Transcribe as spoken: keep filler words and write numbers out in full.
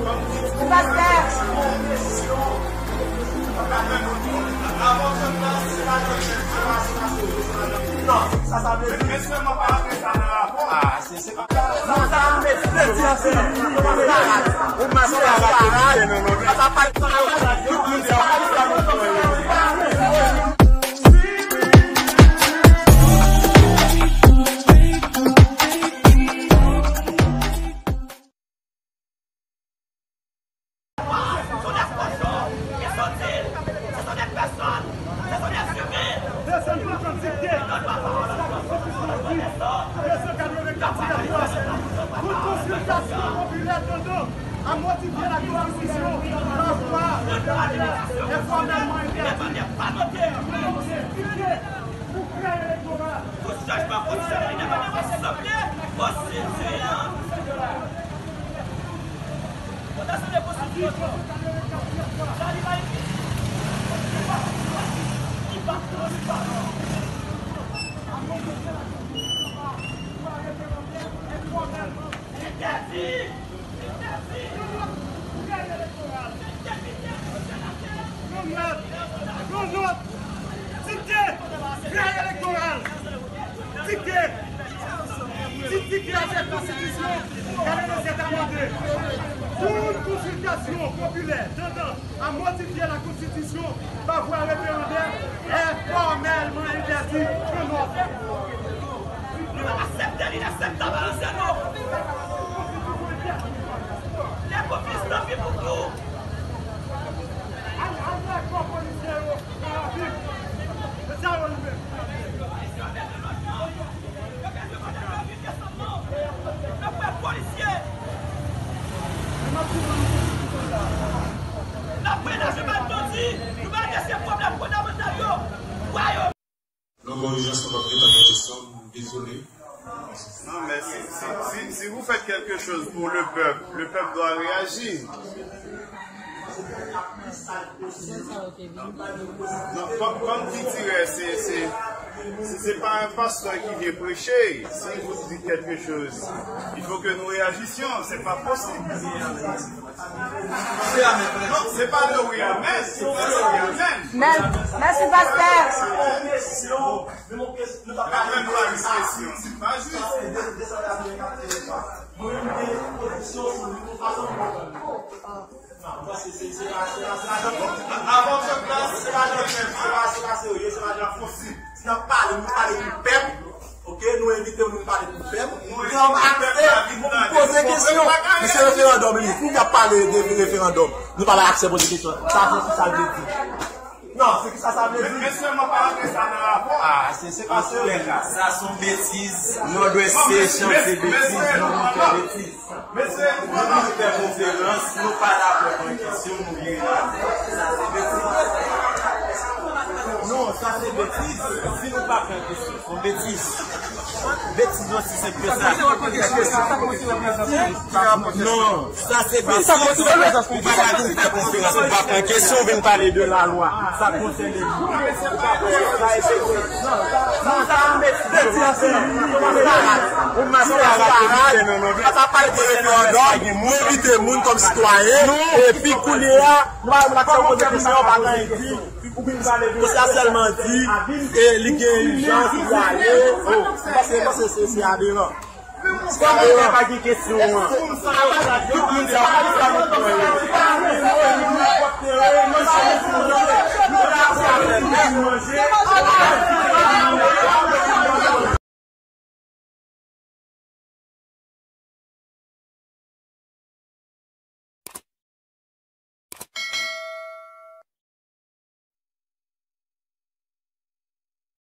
Pastè. Ce sont des cochons, ils sont nuls, ce sont des personnes, ce sont des humains. Desann pou konn dikte. Konn konstitisyon ki di, de san katrevenkat ti lè pou konsiltasyon popilè tandan a modifye la konstitisyon pa vwa referandè e fòmèlman entèdi. Dikte pou kreye elektoral. Pou chanjman konstitisyonèl, li demann yon asanble konstitiyan. Pou asanble konstitiyan. Sa li pa ekziste. Li pa, li pa, li pa. Entèdi! Entèdi! Yon nòt! Yon nòt! Dikte! Vèy elektoral! Dikte! Dikte ki afè konstitisyon, gade nan sèt amande. Tout konsiltasyon popilè tandan a modifye la konstitisyon pa vwa referandè è fòmèlman entèdi. Yon nòt! Nou pa aksepte, li inakseptab a zye nou. Lè konplis nan vi pou tou. N ap menaje bandi, nou pa adrese pwoblèm fondamantal yo. Pwa yo. Non, bon, ijans, nou p ap gen tan pou kesyon, m dezole. Non, mais si, si, si, si vous faites quelque chose pour le peuple, le peuple doit réagir. Non, comme, comme qui dirait, c'est, c'est, c'est, c'est pas un pasteur qui vient prêcher. Si vous dites quelque chose, il faut que nous réagissions. C'est pas possible. Non, c'est pas le oui, amen. C'est pas le oui, amen. Mè-, mèsi, pastè. Mwen menm pa yon kesyon, se pa jis. Mwen menm gen pozisyon sou li, yon fason pou mwen. Non, mwen se, se, se pa, se pa, se pa jan. Avan ke plas, se pa jan fè, se pa, se pa serye, se pa jan fousi. Si n ap pale, nou pale pou pèp, oke, nou envite moun pale pou pèp. Nou gen aksè pou poze kesyon. Men se referandòm li, pou n ap pale de referandòm. Nou pa bay aksè poze kesyon. Sa se ki sa l vle di. Non, se ki sa sa vle di. Men sèlman pa rantre sa nan rapò. Ah, se, se pa serye. Sa se yon betiz. Nòdwès se chan, se betiz, nou fè betiz. Mesye, nou vin fè konferans, nou pa la pou pran kesyon, nou vire la. Sa se betiz. Non, sa se betiz. Si nou pa pran kesyon, se yon betiz. Betiz osi senp ke sa. Non, sa se betiz. Ou pa ka vin fè konferans, ou pa pran kesyon, ou vin pale de lalwa. Sa konsène nou. Sa efektif. Non, sa, sa, ou maskara, ou maskara. Sa pa pale de referandòm, nou envite moun kòm sitwayen, epi kounye a, nou pa, nou pa poze kesyon, pa gen anyen di. Ou sa sèlman di, e, li gen ijans, li ale. Oh, mwen panse, mwen panse se, se aberan. Se aberan. Pa gen kesyon an. Tout moun sa, tout sa nou pran yo.